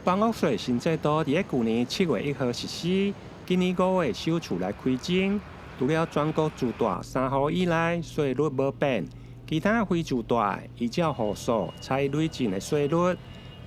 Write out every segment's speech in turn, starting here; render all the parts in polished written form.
房屋稅新制度佇咧舊年7月1號實施，今年5月首次來開徵。除了全國住大三戶以內稅率無變，其他非住大依照戶數採累進的稅率，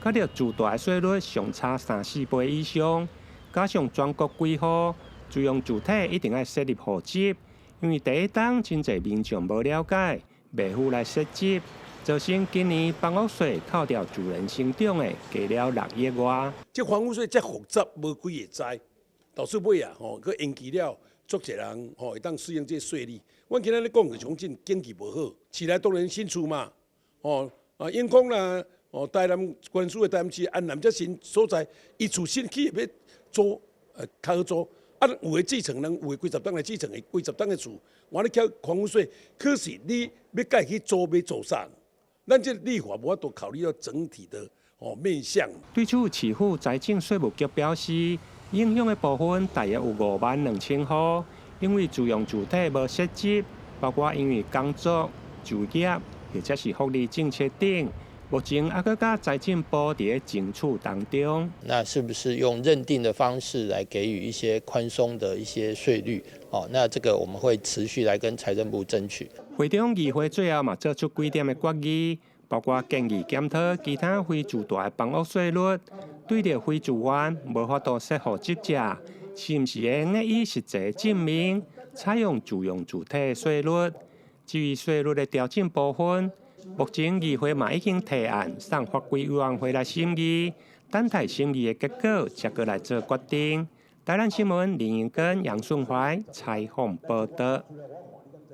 佮著住大的稅率相差三四倍以上。加上全國幾戶住用住體一定愛設立戶籍，因為第一冬真濟民眾無了解，袂赴來設籍，造成今年房屋稅扣掉自然成長的加了6億外。這房屋稅遮複雜，無幾個知，導致尾啊吼，閣延期了，足濟人吼會當適應這稅率。阮今仔日講就是講真經濟無好，市內當然新厝嘛，吼啊永康啦，哦台南關市的台南市、安南這新所在，伊厝新起欲租，較好租。啊，有的置藏人，有的幾十棟來置藏的，幾十棟的厝，我咧繳房屋稅，可是你欲蓋去租欲租啥？咱這立法無法度考慮到整體的哦面向。對此，市府財政稅務局表示，影響的部分大約有5萬2千戶，因為住用住體無設籍，包括因為工作、就業或者是福利政策等，目前猶閣佮財政部佇咧爭取當中。那是不是用認定的方式來給予一些寬鬆的一些稅率？哦，那這個我們會持續來跟財政部爭取。會中議會最後嘛做出幾點的決議，包括建議檢討其他非住大的房屋稅率，對著非住戶無法度設戶籍者，是毋是會用以實際證明採用住用住體的稅率？至於稅率的調整部分，目前議會嘛已經提案送法規委員會來審議，等待審議的結果，才閣來做決定。台南新聞林英根、楊順懷採訪報道。